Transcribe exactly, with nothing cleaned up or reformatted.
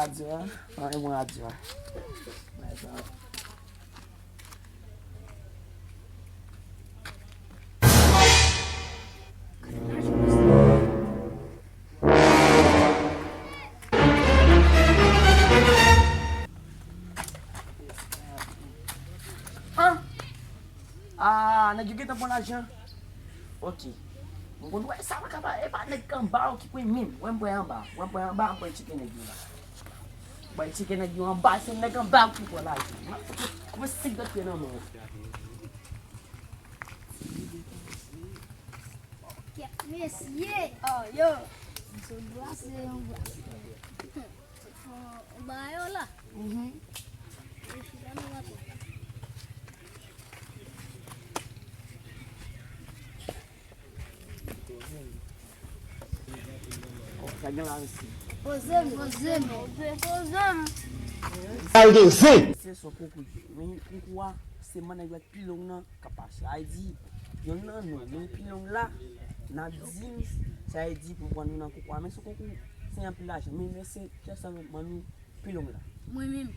Radyo a, an, e mwen radyo a. An! Ah, nèg yo gentan pran lajan. Ok. Mwen konn wè sa pa ka pa, e pa nèg anba yo ki pran menm. Wè m pran anba. Wè m pran anba, m pran tcheke nèg yo la. M pran tcheke nèg yo anba, se nèg anba yo ki pran lajan. Mwen fout, mwen senk gòt pye nan men w. Kèt mesye, oh yo. Se glase, yon glase. Ou ba yo la. Mhm. Yo chita nan bato. Oh, sa gen la, mesye. Poze m, poze m, poze m. Al gen zen. Se son konkou. Men konkou a, se manèg la pi long nan k ap pase. Sa vle di, yonn nan nou, men pi long la, n ap di m, sa vle di pou pran nou nan konkou a. Men se konkou, se anpil lajan. Men, men se kiyès nan nou ban nou pi long la. Mwen menm.